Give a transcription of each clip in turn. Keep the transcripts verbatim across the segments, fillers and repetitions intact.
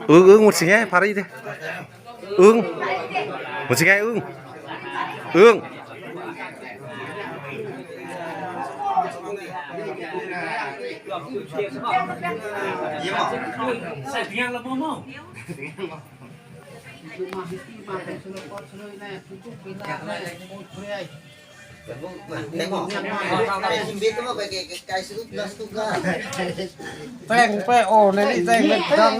Ưng, ưng, một xíu nhé, phá đi đi. Ưng. Một xíu nhé, ưng. Ưng. Teng pe, oh, neli teng pe dang.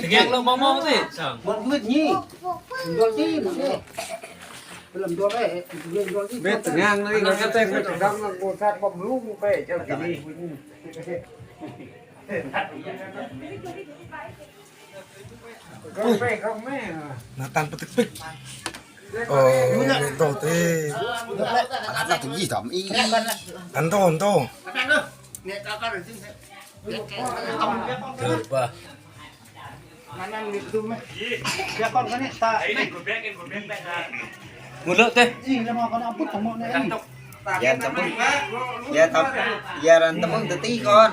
Yang lo mau mau ti, sang. Buat duit ni. Jual ti, ni. Belum jual eh, belum jual ti. Bet ngang lagi, nggak kata yang bet dang, nggak kosat, belum pe, jauh gini. Nathan petik pik. Oh, itu ti. Anak tinggi tam. Anto, anto. Coba. Mulut teh. Ya, tapi ya, tapi ya, ran temen teti kon.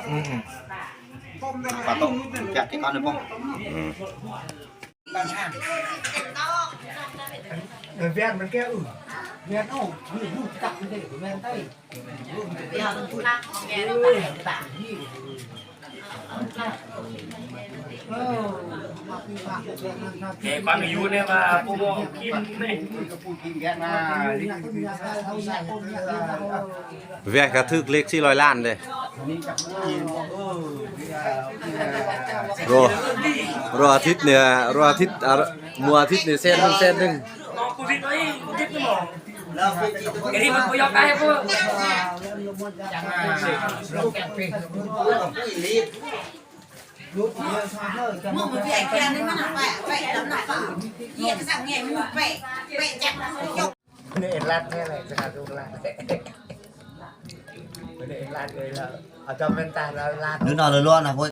Mm-mm. Patok, pihak ke kanan, Bang. Hmm. Biar mereka, uh, biar, oh, ini, uh, tak, biar, biar, biar. เอ้ยความอยู่เนี่ยมาพวกกินไม่ Vẽ cả thực lịch xí lòi lan đây. Rồi, rồi thịt nè, rồi thịt, à, mùa thịt nè, sen, sen đừng. Jadi mình có yok ai không? Mong mình phải kia nên mà phải phải lắm là phải. Kia cái dạng nghe mình phải phải chắc. Ini elat ni lah, tengah tu lah. Ini elat ni lah. Atau mentah lah elat. Nuna lolo na hoi